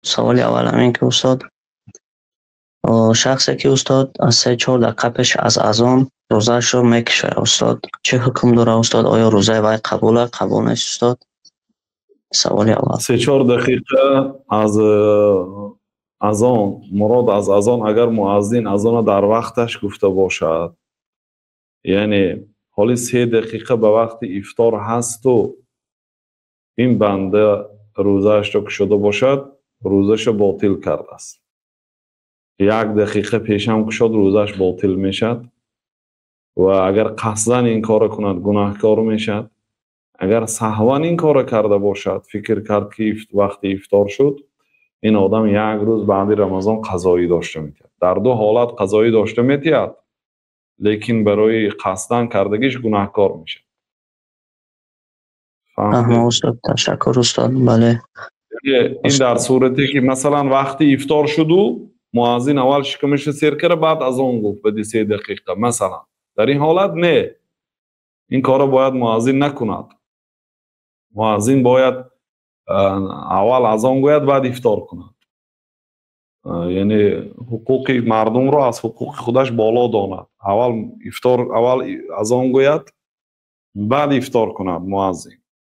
Саволи аввал ҳамин ки, устод, шахсе ки, устод, аз 3-4 дақиқа пеш аз азон рӯзаашро мекушояд, устод, чӣ ҳукм дорад, устод? Оё рӯзаи вай қабул аст, қабул нест, устод? Саволи аввал. 3-4 дақиқа аз азон, мурод аз азон, агар муаззин азона дар вақташ гуфта бошад, яъне ҳоли 3 дақиқа ба вақти ифтор ҳасту ин банда рӯзаашро кушода бошад, рӯзаашро ботил кардааст. 1 дақиқа пешам кушод, рӯзааш ботил мешавад ва агар қасдан ин корро кунад, гунаҳкор мешавад. Агар саҳван ин корро карда бошад, фикр кард, ки вақти ифтор шуд, ин одам як рӯз баъди Рамазон қазоӣ дошта метиҳад. Дар ду ҳолат қазоӣ дошта метиҳад, лекин барои қасдан кардагиш гунаҳкор мешавад. Фаҳмо, устод, ташаккур, устод, бале. Ин дар сурате ки, масалан, вақти ифтор шуду муаззин аввал шикамаша сер карда, баъд азон гуфт, баъди 3 дақиқа, масалан, дар ин ҳолат не, ин корро бояд муаззин накунад. Муаззин бояд аввал азон гӯяд, баъд ифтор кунад, яъне ҳуқуқи мардумро аз ҳуқуқи худаш боло донад. Аввал ифтор, аввал азон гӯяд, баъд ифтор кунад муаззин.